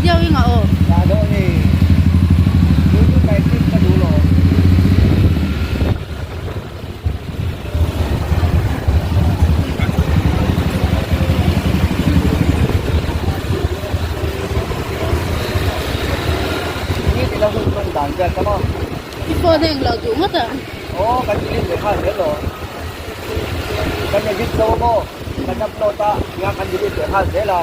Video i ngah aw. Dah dawh ni. Chu kai clip ka duh lo. Ni ti lo hun hman dan vel ka maw. I phone a englo duh ngawt ang. Aw kan delete leh nghal zel lo. Kan edit zo maw kan upload a nia kan delete leh nghal zel a.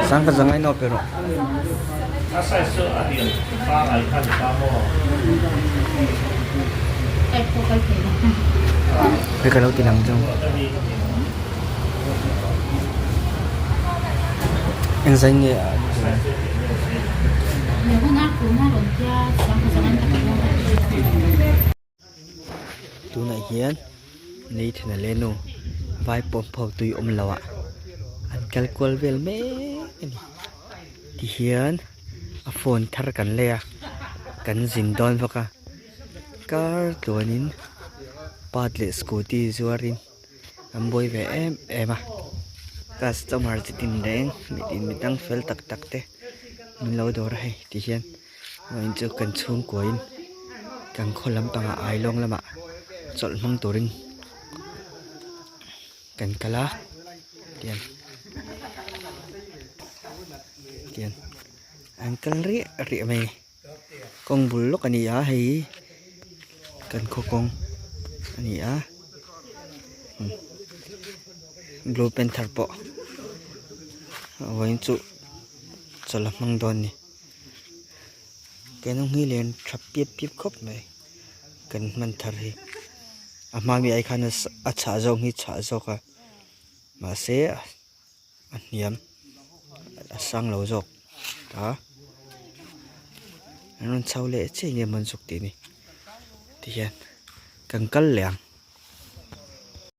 Sangha zangai no pe rawh. Hei ka lo ti lang chu. Engzai nge a Tunah hian Nathan a leh nu vai pawm pho tui awm lo ah an kal kual vel mek a ni tihian a phone thar kan lei a kan zin dawn bawk a kar tluanin part leh scooty zuarin an buai ve em em a customer chi tin reng mitin mi dang fel tak tak te min lo dawr a hei tihian vawiin chu kan chhungkuain kan khaw lampangah ailawng lamah chawlh hmang turin kan kal a tian tian an kal riah riah mai kawng bul lawk a ni a hei kan khaw kawng a ni a blue panther pawh vawiin chu chawlh a hmang dawn a ni. Keini hi len tha piap piap khawp mai kan hman thar hi a hma mi ai khan a chhah zawk hi chhah zawk a mahse a hniam a sang lo zawk a an rawn chho leh chiah nge mawn zawk tih ni tihian kan kal leh ang.